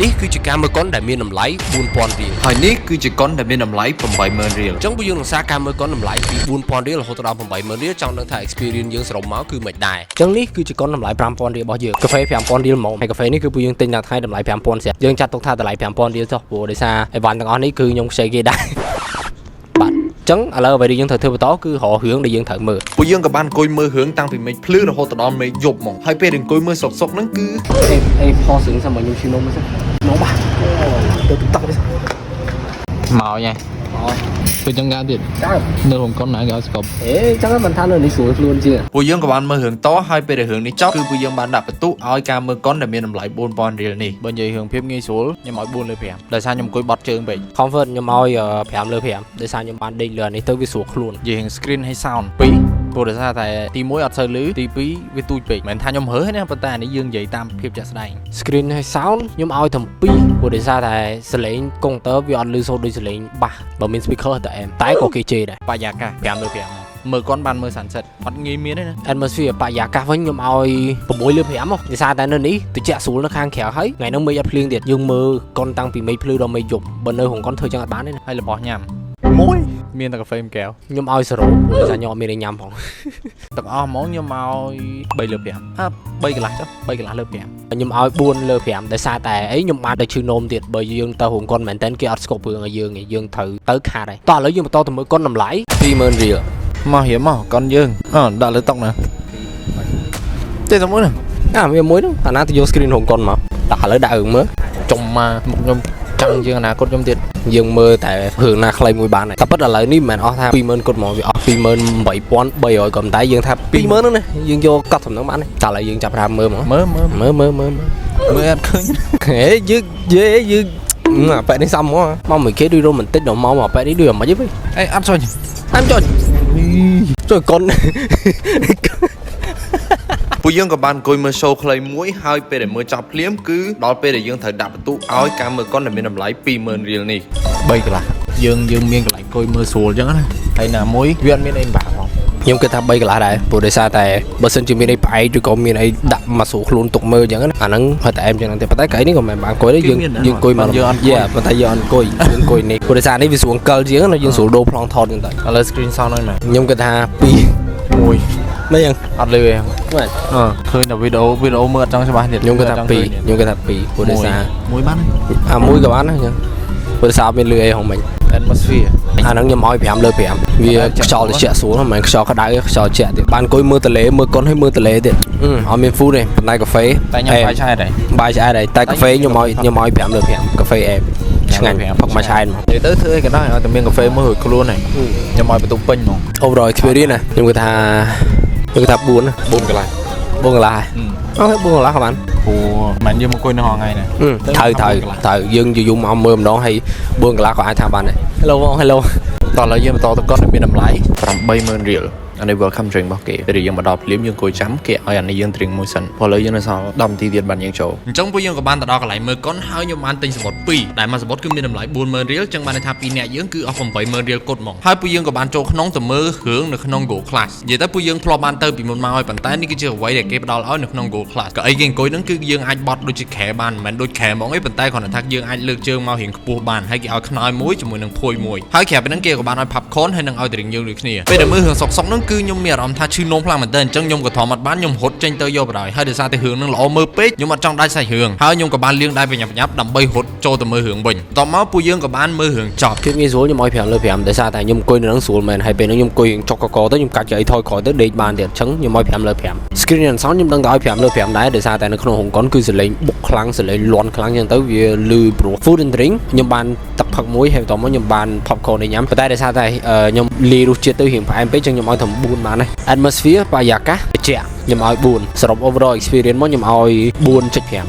នេះគឺជាការមើលកុនដែលមានតម្លៃ4000រៀល ហើយនេះគឺជាកុនដែលមានតម្លៃ80000រៀល អញ្ចឹងពួកយើងនឹងសារការមើលកុនតម្លៃពី4000រៀលរហូតដល់80000រៀលចង់ដឹងថា experience យើងសរុបមកគឺមិនដែរអញ្ចឹងនេះគឺជាកុនតម្លៃ5000រៀលរបស់យើងកាហ្វេ5000រៀលហ្មងហើយកាហ្វេនេះគឺពួកយើងទិញដល់ថ្ងៃតម្លៃ5000ស្រាប់យើងចាត់ទុកថាតម្លៃ5000រៀលចុះព្រោះដោយសារអីវ៉ាន់ទាំងអស់នេះគឺខ្ញុំខ្ចីគេដែរបាទអញ្ចឹងឥឡូវអ្វីដែលយើងត្រូវធ្វើបន្តគឺរករឿងដែលយើងត្រូវមើល ពួកយើងក៏បានអង្គុយមើលរឿងតាំងពីមេឃភ្លឺរហូតដល់មេឃយប់ហ្មងហើយពេលអង្គុយមើលសុកសុកហ្នឹងគឺ អេអេផុសរឿងសិនមកខ្ញុំឈឺនំសិននំបាទទៅទឹកទៅ មកញ៉ៃពេលចឹងកើតទៀត កើត នៅក្នុងកុនណាគេឲ្យស្កប់ អេចឹងមិនថានៅនេះស្រួលខ្លួនជាង ពួកយើងក៏បានមើលរឿងតហើយពេលដែលរឿងនេះចប់គឺពួកយើងបានដាក់បន្ទុកឲ្យការមើលកុនដែលមានតម្លៃ4000រៀលនេះ បើនិយាយរឿងភាពងាយស្រួលខ្ញុំឲ្យ4លើ5ដោយសារខ្ញុំអង្គុយបត់ជើងពេក comfort ខ្ញុំឲ្យ5លើ5ដោយសារខ្ញុំបានដេកលើអានេះទៅវាស្រួលខ្លួន និយាយរឿង screen ហើយ sound 2ព្រោះដោយសារតែទី1អត់សូវលឺទី2វាទូចពេកមិនមែនថាខ្ញុំរើសទេណាប៉ុន្តែអានេះយើងនិយាយតាមភាពជាក់ស្ដែង screen ហើយ sound ខ្ញុំឲ្យត្រឹម2ព្រោះដោយសារតែសលេងកុងទ័រវាអត់លឺសូរដូចសលេងបាសបើមាន speaker តែអែមតែក៏គេជេរដែរប រិយាកាស5លើ5មើលកុនបានមើល sunset អត់ងាយមានទេណា atmosphere បរិយាកាសវិញខ្ញុំឲ្យ6លើ5ហ៎ដោយសារតែនៅនេះត្រជាក់ស្រួលនៅខាងក្រៅហើយថ្ងៃហ្នឹងមេឃអត់ភ្លៀងទៀតយើងមើលកុនតាំងពីមេឃភ្លឺដល់មេឃយប់បើនៅរោងកុនធ្វើចឹងអត់បានទេណា ហើយរបស់ញ៉ាំមួយមានតែកាហ្វេមួយកែវ ខ្ញុំឲ្យ0ព្រោះដោយសារខ្ញុំអត់មានអីញ៉ាំផង ទាំងអស់ហ្មងខ្ញុំឲ្យ3លើ5អើ3កន្លះចុះ3កន្លះលើ5 ខ្ញុំឲ្យ4លើ5ដោយសារតែអីខ្ញុំបានទៅឈឺនោមទៀតបើយើងទៅរោងកុនមែនតើគេអត់ស្គប់រឿងឲ្យយើងទេយើងត្រូវទៅខាតហើយតោះឥឡូវយើងបន្តទៅមើលកុនតម្លៃ20000រៀល មករៀមមកកុនយើងអឺដាក់លើតុណាទេតែមួយណា អាវាមួយហ្នឹងអាណាទៅយក screen រោងកុនមកតោះឥឡូវដាក់រឿងមើល ចំមកមុខខ្ញុំចាំងជាងអនាគតខ្ញុំទៀត យើងមើលតែរឿងណាខ្លីមួយបានហើយតែពិតឥឡូវនេះមិនមែនអស់ថា20000គត់ហ្មងវាអស់28300ក៏ប៉ុន្តែយើងថា20000ហ្នឹងណាយើងយកកត់សំណឹងបានទេតែឥឡូវយើងចាប់ផ្ដើមមើលហ្មង មើលមើល មើលមើលមើលមើល មើលអត់ឃើញ ហេយើងយេយើងអាប៉ែនេះសំហ្មងមកមួយគេដូចរ៉ូមែនទិកដល់មកអាប៉ែនេះដូចអាម៉េចទេ អេអត់ចុញ តាមចុចចុចកុន ពួកយើងក៏បានអង្គុយមើល show ខ្លីមួយហើយពេលដែលមើលចប់ភ្លាមគឺដល់ពេលដែលយើងត្រូវដាក់បន្ទុកឲ្យការមើលកុនដែលមានតម្លៃ20000រៀលនេះ 3កន្លះយើងយើងមានកន្លែងអង្គុយមើលស្រួលអញ្ចឹងណាហើយណាមួយវាអត់មានអីពិបាកផង ខ្ញុំគិតថា3កន្លះដែរព្រោះដោយសារតែបើសិនជាមានអីផ្អែកឬក៏មានអីដាក់មកស្រួលខ្លួនទុកមើលអញ្ចឹងណាអាហ្នឹងហត់តែអែមអញ្ចឹងទេប៉ុន្តែកៅអីនេះក៏មិនបានអង្គុយដែរយើងយើងអង្គុយមកយ៉ាប៉ុន្តែយើងអត់អង្គុយយើងអង្គុយនេះព្រោះដោយសារនេះវាស្រួលអង្គលជាងណាយើងស្រួលដូរប្លង់ថតអញ្ចឹងទៅ ឥឡូវ screen sound ហ្នឹងណា ខ្ញុំគិតថា2 មួយ មិនអញ្ចឹង អត់លឺទេ មែន អឺឃើញតែវីដេអូវីដេអូមើលអត់ចង់ច្បាស់ទៀត ខ្ញុំគិតថា2ខ្ញុំគិតថា2ព្រោះដោយសារ មួយបាន អាមួយក៏បានដែរអញ្ចឹងព្រោះដោយសារអត់មានលឺអីហងមិញ atmosphere អាហ្នឹងខ្ញុំឲ្យ5លើ5វាខ្យល់ត្រជាក់ស្រួលមិនមែនខ្យល់ក្តៅទេខ្យល់ត្រជាក់ទៀតបានអង្គុយមើលទលេមើលកុនហើយមើលទលេទៀតអឺអត់មាន food ទេប៉ុន្តែកាហ្វេ តែញ៉ាំបាយឆែដែរ បាយឆ្អែតហើយតែកាហ្វេខ្ញុំឲ្យខ្ញុំឲ្យ5លើ5កាហ្វេអែមឆ្ងាញ់ផឹកមួយឆែនមក និយាយទៅធ្វើអីក៏ដោយឲ្យតែមានកាហ្វេមួយរួចខ្លួនហើយខ្ញុំឲ្យបន្ទុកពេញហ្មង overall experience ណាខ្ញុំគិតថាខ្ញុំគិតថា4ណា 4កន្លះ 4កន្លះអូ4កន្លះក៏បាន ព្រោះមិនយើងមកអង្គុយនៅហងៃណា ត្រូវត្រូវត្រូវយើងយូរយូរមកមើលម្ដងហើយ4កន្លះក៏អាចថាបានដែរ Hello បង Hello តោះឥឡូវយើងបន្តទៅកុនដែលមានតម្លៃ 80000រៀលអានេះ welcome drink របស់គេពេលដែលយើងមកដល់ភ្លាមយើងអង្គុយចាំគេឲ្យអានេះយើង drink មួយសិនព្រោះឥឡូវយើងនៅសល់10នាទីទៀតបានយើងចូល អញ្ចឹងពួកយើងក៏បានទៅដល់កន្លែងមើលកុនហើយខ្ញុំបានទិញសំបុត្រ2ដែលមួយសំបុត្រគឺមានតម្លៃ40000រៀលចឹងបានន័យថាពីរនាក់យើងគឺអស់80000រៀលគត់ហ្មងហើយពួកយើងក៏បានចូលក្នុងទៅមើលរឿងនៅក្នុង Gold Class និយាយទៅពួកយើងធ្លាប់បានទៅពីមុនមកហើយប៉ុន្តែនេះគឺជាអ្វីដែលគេផ្ដល់ឲ្យនៅក្នុង Gold Class ក៏អីគេអង្គុយហ្នឹងគឺយើងអាចបត់ដូចជាខែបានមិនមែនដូចខែហ្មងទេប៉ុន្តែគ្រាន់តែថាយើងអាចលើកជើងមករៀងខ្ពស់បានហើយគេឲ្យខ្នើយមួយជាមួយនឹងភួយមួយហើយក្រៅពីហ្នឹងគេក៏បានឲ្យ popcorn ហើយនឹងឲ្យ drink យើងដូចគ្នាពេលដែលមើលរឿងសុកសុកហ្នឹងគឺខ្ញុំមានអារម្មណ៍ថាឈឺនោមខ្លាំងមែនទែនអញ្ចឹងខ្ញុំក៏ទ្រាំអត់បានខ្ញុំរត់ចេញទៅយកបណ្ដោយហើយដោយសារតែរឿងហ្នឹងល្អមើលពេកខ្ញុំអត់ចង់ដាច់សាច់រឿងហើយខ្ញុំក៏បានលាងដៃប្រញាប់ប្រញាប់ដើម្បីរត់ចូលទៅមើលរឿងវិញបន្ទាប់មកពួកយើងក៏បានមើលរឿងចប់ ភាពងាយស្រួលខ្ញុំឲ្យ5លើ5ដោយសារតែខ្ញុំអង្គុយនៅនឹងស្រួលមែនហើយពេលហ្នឹងខ្ញុំអង្គុយចុកកកទៅខ្ញុំកាច់កៅអីថយក្រោយទៅដេកបានទៀតអញ្ចឹងខ្ញុំឲ្យ5លើ5 Screen and sound ខ្ញុំដឹងតែឲ្យ5លើ5ដែរដោយសារតែនៅក្នុងហុងកុនគឺសលេងបុកខ្លាំងសលេងលាន់ខ្លាំងអញ្ចឹងទៅវាលឺព្រោះ food and drink ខ្ញុំបានទឹកផឹកមួយហើយបន្ទាប់មកខ្ញុំបាន popcorn នេះញ៉ាំប៉ុន្តែដោយសារតែខ្ញុំលាយរសជាតិទៅរៀងផ្អែមពេកអញ្ចឹងខ្ញុំឲ្យត្រឹម4បានដែរ atmosphere បរិយាកាសត្រជាក់ខ្ញុំឲ្យ4សរុប overall experience មកខ្ញុំឲ្យ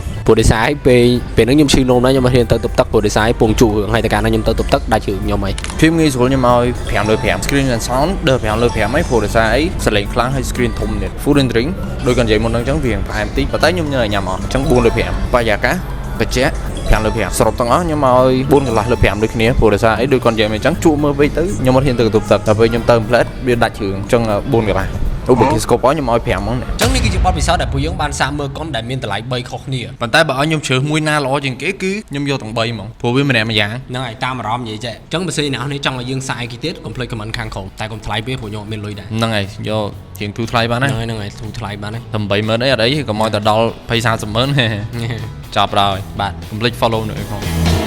4.5ព្រោះដោយសារឯពេលពេលហ្នឹងខ្ញុំឈឺនោមដែរខ្ញុំអត់ហ៊ានទៅទប់ទឹកព្រោះដោយសារឯពងជក់រឿងហើយតែកាលណាខ្ញុំទៅទប់ទឹកដាច់ជើងខ្ញុំហើយ ភាពងាយស្រួលខ្ញុំឲ្យ5លើ5 screen and sound ដល់5លើ5ហើយព្រោះដោយសារអីសលេងខ្លាំងហើយ screen ធំទៀត food and drink ដូចគាត់និយាយមុនហ្នឹងអញ្ចឹងវាផ្អែមតិចប៉ុន្តែខ្ញុំញ៉ាំញ៉ាំអស់អញ្ចឹង4លើ5បរិយាកាសបច្ចេក5លើ5សរុបទាំងអស់ខ្ញុំឲ្យ4កន្លះលើ5ដូចគ្នាព្រោះដោយសារអីដូចគាត់និយាយមកអញ្ចឹងជក់មើលពេកទៅខ្ញុំអត់ហ៊ានទៅបន្ទប់ទឹកតែពេលខ្ញុំទៅផ្លែតវាដាច់ជើងអញ្ចឹង4កន្លះ។ អូបើគេស្គប់ឲ្យខ្ញុំឲ្យ5ហ្មងនេះ អញ្ចឹងនេះគឺជាបទពិសោធន៍ដែលពួកយើងបានសាកមើលកុនដែលមានតម្លៃ3ខុសគ្នា ប៉ុន្តែបើឲ្យខ្ញុំជ្រើសមួយណាល្អជាងគេគឺខ្ញុំយកទាំង3ហ្មងព្រោះវាម្នាក់ម្យ៉ាង ហ្នឹងហើយតាមអារម្មណ៍និយាយចេះអញ្ចឹងបើសិនជាអ្នកនរចង់ឲ្យយើងសាកអីគេទៀតកុំភ្លេច comment ខាងក្រោមតែកុំថ្លៃពេកព្រោះខ្ញុំអត់មានលុយដែរ ហ្នឹងហើយយកជាងទូថ្លៃបានណា ហ្នឹងហើយហ្នឹងហើយធូរថ្លៃបានហើយ តែ80000អីអត់អីកុំឲ្យតែដល់20 30ម៉ឺន ចប់ហើយ បាទ កុំភ្លេច follow នៅផង